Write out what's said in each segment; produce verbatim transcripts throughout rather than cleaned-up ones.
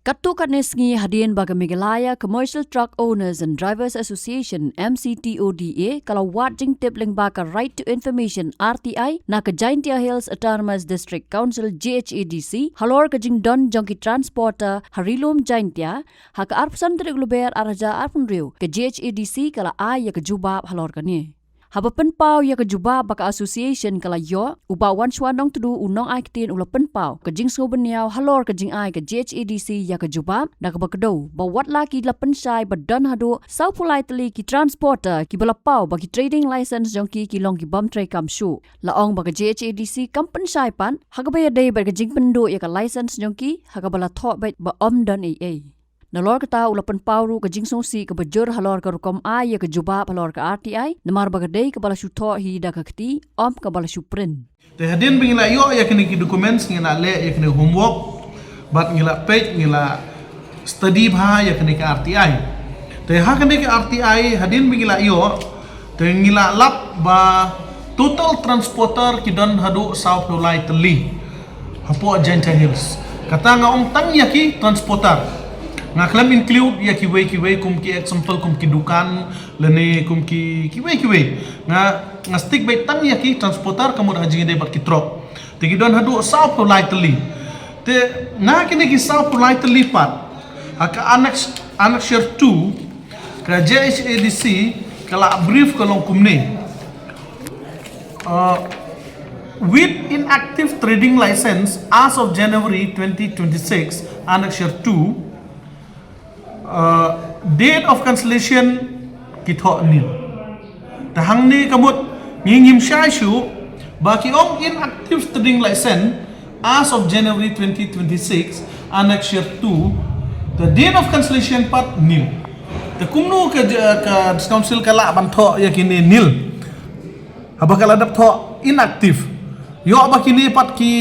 Katto katne sngi hadien ba ka Meghalaya Commercial Truck Owners and Drivers Association, M C T O D A, ka la wad jingtip lyngba ka Right to Information, R T I, na ka Jaintia Hills Autonomous District Council, J H A D C, halor ka jingdon jong ki transporter ha Ri-lum Jaintia, ha ka arphew san tarik Lber arhajar arphew hynriew, ka J H A D C ka la ai ïa ka jubab halor kane. Haba pynpaw ïa ka jubab ba ka association ka la ïoh, u Bah Wanshwa Nongtdu, u nongai ktien, u la pynpaw ka jingsngewbynniaw halor ka jingai ka J H A D C ïa ka jubab, da kaba kdew ba wat la ki la pynshai ba don haduh sawphew lai tylli ki transporter kiba la paw ba ki trading license jong ki ki long ki bym treikam shuh. La ong ba ka J H A D C kam pynshai pat ha kaba ïadei bad ka jingpynduh ïa ka license jong ki, ha kaba la thoh beit ba ym don ei ei. Nalor kata, u la pynpaw ruh ka jingsngewsih kaba jur halor ka rukom ai ïa ka jubab halor ka R T I, namar ba ka dei kaba la shu thoh hi da ka kti, ym kaba la shu print. Te hadien ba ngi la ïoh ïa kine ki documents, ngi la leh ïa kine homework, bad ngi la peit, ngi la study bha ïa kine ki R T I. Te ha kine ki R T I, hadien ba ngi la ïoh, te ngi la lap ba total transporter ki don haduh sawphew lai tylli hapoh Jaintia Hills. Kata nga ong tang ïa ki transporter. Nga khlem include ïa kiwei kiwei kum ki example kum ki dukan, lane kum ki kiwei kiwei. Nga, nga stick beit tang ïa ki transporter, ka mut ha jingïadei bad ki truck. Te ki don haduh sawphew lai tylli. Te na kine ki sawphew lai tylli pat, ha ka annex, annexure two, ka J H A D C ka la brief ka long kumne. Uh, with inactive trading license as of January twenty twenty-six, annexure two, uh, date of cancellation ki thoh nil. Te hangne ka mut ngi ngim shai shuh ba ki ong inactive trading license as of January twenty twenty-six, annexure two, the date of cancellation pat nil. Te kumno ka, ka council ka lah ban thoh ïa kine nil? Haba ka la dep thoh inactive. Ïoh ba kine pat ki,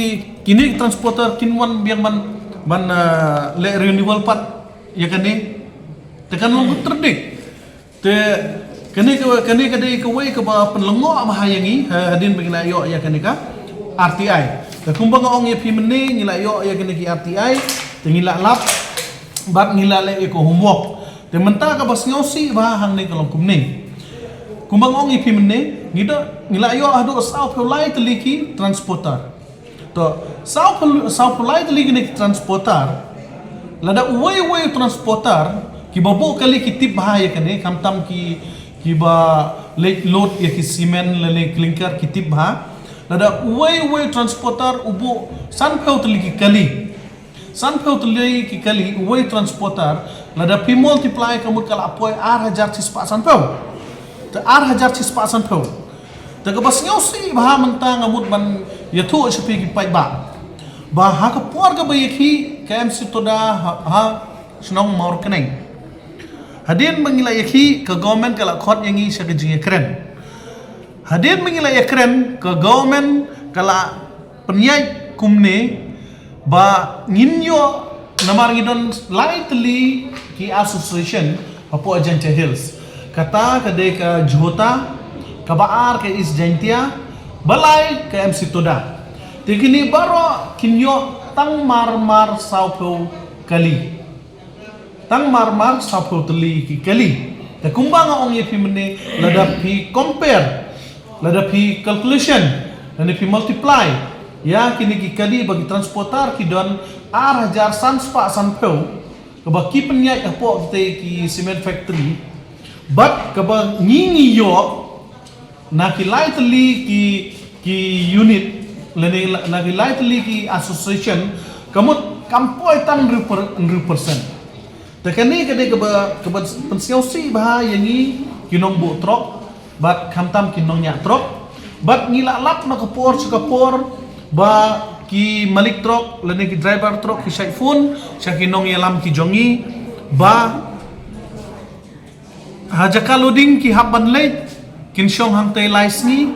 kine transporter kin wan biang ban, ban, uh, leh renewal pat ïa kane. Te kan long contradict. Te kane ka, kane ka dei kawei kaba pynlyngngoh bha ïa ngi, ha, hadien ba ngi la ïoh ïa kane ka R T I. Te kumba nga ong ïa phi mynne, ngi la ïoh ïa kane ki R T I, te ngi la lap bad ngi la leh ïa ka homework. Te mynta kaba sngewsih bha hangne ka long kumne. Kumba nga ong ïa phi mynne, ngi da, ngi la ïoh haduh sawphew lai tylli ki transporter. To, sawphew, sawphew lai tylli kine ki transporter. Lada uwei uwei u transporter kiba buh kali ki tip bha ïa kane, khamtam ki, kiba leit load ïa ki cement lane clinker ki tip bha. Lada uwei uwei u transporter u buh sanphew tylli ki kali. Sanphew tylli ki kali uwei u transporter, lada phi multiply ka mut ka la poi ar hajar shispah sanphew. Te ar hajar shispah sanphew. Te kaba sngewsih bha mynta nga mut ban ïathuh sha phi ki paidbah ba ha ka por kaba ïakhih ka M C Toda ha, ha shnong Mawryngkneng, hadien ba ngi la ïakhih, ka government ka la khot ïa ngi sha ka jingïakren. Hadien ba ngi la ïakren, ka government ka la pynïaid kumne ba ngin ïoh, namar ngi don lai tylli ki association hapoh Jaintia Hills. Kata ka dei ka JHUOTA, kaba ar ka East Jaintia, ba lai ka M C Toda. Te kine baroh kin ïoh tang mar mar sawphew kali. Tang mar mar sawphew tylli ki kali. Te kumba nga ong ïa phi mynne, lada phi compare, lada phi calculation, lada phi multiply ïa kine ki kali ba ki transporter ki don ar hajar san spah sanphew, kaba ki pynïaid hapoh kita ki cement factory, bad kaba ngi ngi ïoh na ki lai tylli ki, ki unit, lane na ki lai tylli ki association, ka mut kam poi tang hynriew per-, hynriew percent. Te kane ka dei kaba, kaba pynsngewsih bha ïa ngi ki nongbuh truck bad khamtam ki nongñiah truck. Bad ngi la lap na ka por sha ka por ba ki malik truck lane ki driver truck ki shait phone sha ki nongïalam ki jong ngi ba ha jaka loading ki hap ban leit, kin shong hangtei lai sngi.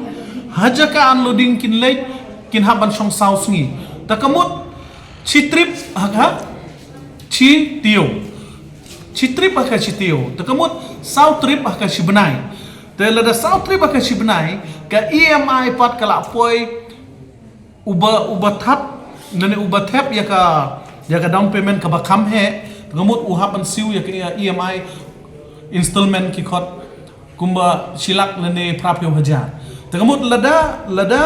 Ha jaka unloading kin leit, kin hap ban shong saw sngi. Te ka mut shi trip ha ka shi taïew. Shi trip ha ka shi taïew. Te ka mut saw trip ha ka shi bnai. Te lada saw trip ha ka shi bnai, ka E M I pat ka la poi uba, uba thap, lane uba thep ïa ka, ïa ka down payment kaba kham heh, te ka mut u hap ban siew ïa ka E M I installment ki khot kumba shi lak lane phra phew hajar. Te ka mut lada, lada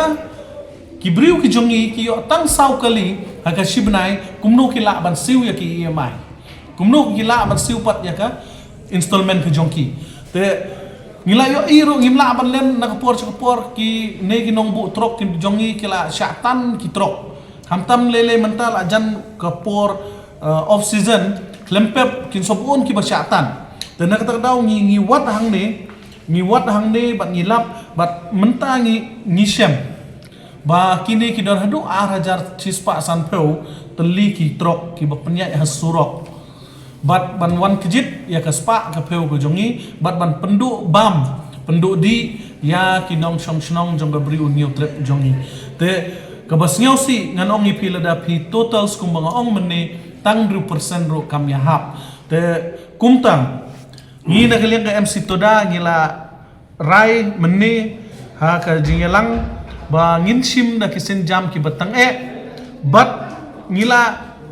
ki briew ki jong ngi ki ïoh tang saw kali ha ka shi bnai, kumno ki lah ban siew ïa ka E M I? Kumno ki lah ban siew pat ïa ka installment ka jong ki? Te ngi la ïohi ruh, ngim lah ban len na ka por sha ka por, kine ki nongbuh trok ki jong ngi ki la shah tan ki trok. Khamtam lei lei mynta la jan ka por, uh, off season, khlem pep kin sa bun kiba shah tan. Te na kata ka daw ngi, ngi wad hangne, ngi wad hangne bad ngi lap, bad mynta ngi, ngi shem ba kine ki don haduh ar hajar shispah sanphew tylli ki trok kiba pynïaid ha surok. Bad ban wan kjit ïa ka spah ka phew ka jong ngi, bad ban pynduh bam, pynduh dih ïa ki nongshong shnong jong ka Bri u Hynñiewtrep jong ngi. Te kaba sngewsih ngan ong ïa phi, lada phi total skum ba nga ong mynne, tang hynriew percent ruh kam ïahap. Te kumta ngi na ka liang ka M C Toda ngi la rai mynne ha ka jingïalang ba ngin shim da ki sienjam kiba tang eh, bad ngi la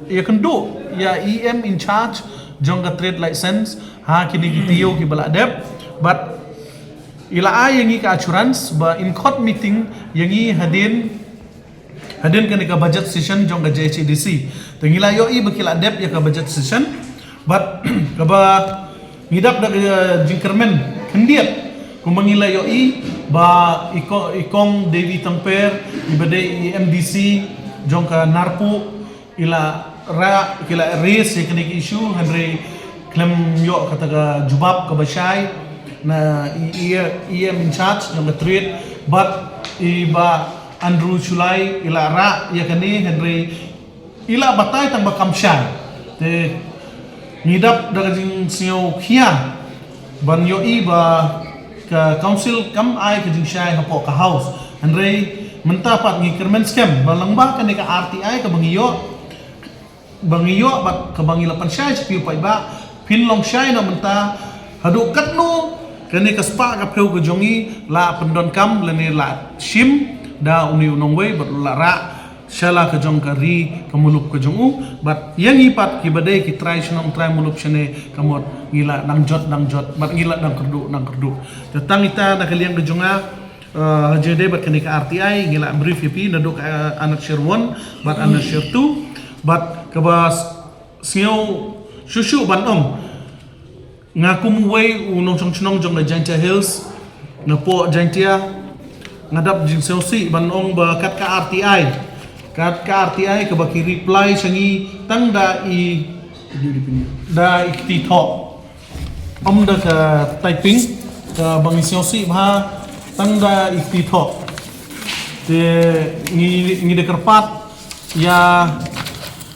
ïakynduh ïa E M in charge jong ka trade license ha kine ki taïew kiba la dep, bad i la ai ïa ngi ka assurance ba in khot meeting ïa ngi hadien hadien kane ka budget session jong ka J H A D C. Te ngi la ïohi ba ki la dep ïa ka budget session. Bad kaba ngi dap da ka jingkyrmen khyndiat, kumba ngi la ïohi ba i ko-, i kong Devi Tamper, iba dei i M D C jong ka Narpuh, i la rah, ki la raise ïa kane ka issue, hynrei khlem ïoh kata ka jubab kaba shai na i, i, E M in charge jong ka trade, bad i Bah Andrew Shullai i la rah ïa kane, hynrei i la batai tang ba kam shai. Te ngi dap da ka jingsngewkhia ban ïohi ba ka council kam ai ka jingshai hapoh ka House. Hynrei mynta pat ngi kyrmen skhem ba lyngba kane ka R T I kaba ngi ïoh, ba ngi ïoh bad kaba ngi la pynshai sha phi u paidbah, phin long shai noh mynta. Haduh katno kane ka spah ka phew ka jong ngi la pyndonkam lane la shim da une u nongwei bad u la rah sha la ka jong ka ri ka muluk ka jong u. Bad ïa ngi pat kiba dei ki trai shnong trai muluk shane, ka mut ngi la nang jot nang jot bad ngi la nang kyrduh nang kyrduh. Te tang ita na ka liang ka jong nga, uh, ha jingïadei bad kane ka R T I ngi la brief ïa phi naduh ka, uh, Anna Sher one bad Anna Sher two, bad kaba s-, sngew shuh shuh ban ong, nga kum uwei u nongshong shnong jong ka Jaintia Hills, napoh Jaintia, nga dap jingsngewsih ban ong ba kat ka R T I, kat ka R T I kaba ki reply sha ngi tang da i, da i kti thoh. Ym da ka typing, kaba ngi sngewsih bha tang da i kti thoh. Te ngi, ngi da kyrpad ïa,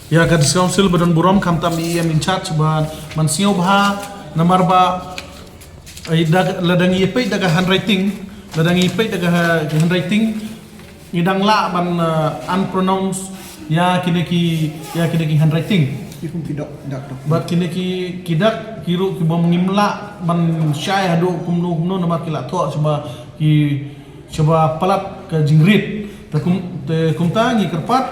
ïa ka District Council ba don burom, khamtam i E M in charge ba man sngewbha, namar ba ai da, lada ngi peit da ka handwriting, lada ngi peit da ka ha-, ka handwriting, ngi dang lah ban, uh, unpronounce ïa kine ki, ïa kine ki handwriting. Ki kum ki dak, dak, dak. Bad kine ki, ki dak ki ruh kiba ngim lah ban shai haduh kumno kumno namar ki la thoh shaba ki, shaba palat ka jingrit. Te kum, te kumta ngi kyrpad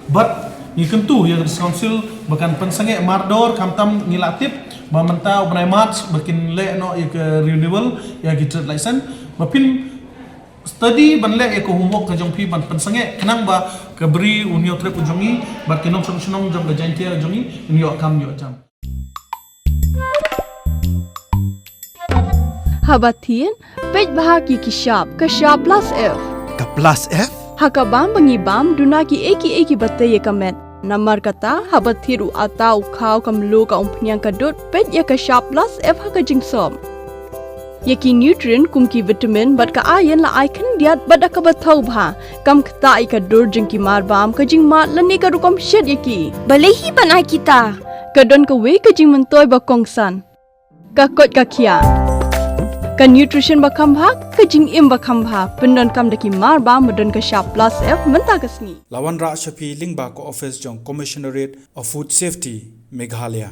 bad ngi kyntu ïa ka District Council ba kan pynsangeh mardor, khamtam ngi la tip ba mynta u bnai March ba kin leh noh ïa ka renewal ïa ki trade license, ba phin study ban leh ïa ka homework ka jong phi ban pynsangeh, khnang ba ka Bri u Hynñiewtrep u jong ngi bad ki nongshong shnong jong ka Jaintia jong ngi kin ïoh kam ïoh jam. Haba thied, peit bha ki, ki shap, ka shap plus F. Ka plus F? Ha ka bam ba ngi bam, duna kiei kiei kiba tei ïa ka met. Namar kata, haba thied u atta, u khaw, ka mluh, ka umphniang, ka dud, peit ïa ka shap plus F ha ka jingsop. Ïa ki nutrient kum ki vitamin bad ka iron la ai khyndiat bad da kaba thaw bha. Kam ktah ïa ka dur jong ki marbam, ka jingmad lane ka rukom shet ïa ki. Balei hi ban ai kita? Ka don kawei ka jingmyntoi ba kongsan. Ka koit ka khiah. Ka nutrition ba kham bha, ka jingim ba kham bha. Pyndonkam da ki marbam ba don ka shap plus F mynta ka sngi. La wanrah sha phi lyngba ka office jong Commissionerate of Food Safety, Meghalaya.